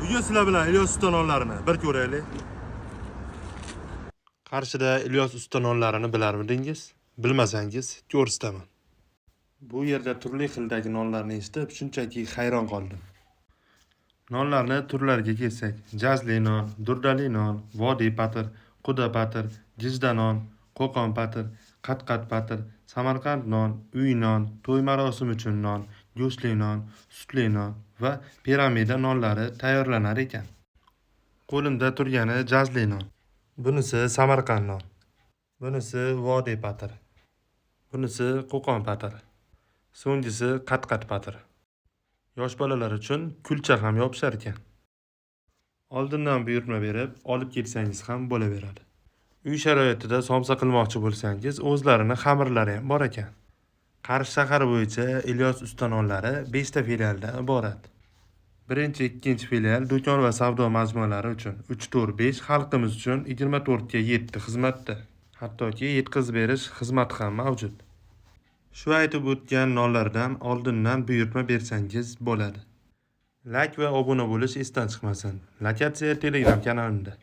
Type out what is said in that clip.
Bugun sizlar bilan Ilyos usta nonlarini bir ko'raylik. Qarshida Ilyos usta nonlarini bilarmidingiz? Bilmasangiz, ko'rsataman. Bu yerda turli xildagi nonlarni eshitib, shunchaki hayron qoldim. Nonlarni turlariga kelsak, jazli non, durdali non, vodiy patir, quda patir, gijda non, qo'qon patir, qatqat patir, samarqand non, uy non, to'y marosimi uchun non, go'shtli non, sutli non va piramida nonlari tayyorlanar ekan. Qo'limda turgani jazli non. Bunisi samarqand non. Bunisi vodiy patir. Bunisi qo'qon patir. So'nggisi qatqat patir. Yosh bolalar uchun kulcha ham yopishar ekan. Oldindan buyurtma berib, olib kelsangiz ham bo'laveradi. Uy sharoitida somsa qilmoqchi bo'lsangiz, o'zlarini xamirlari ham bor ekan. Qarshi shahar bo'yicha Ilyos usta nonlari 5 ta filialdan iborat. Birinchi, ikkinchi filial do'kon va savdo majmualari uchun, 3, 4, 5 xalqimiz uchun 24 ga 7 xizmatda. Hattoki yetkazib berish xizmati ham mavjud. Shu aytib o'tgan nonlardan oldindan buyurtma bersangiz bo'ladi. Like va obuna bo'lish esdan chiqmasin. Lokatsiya Telegram kanalimda.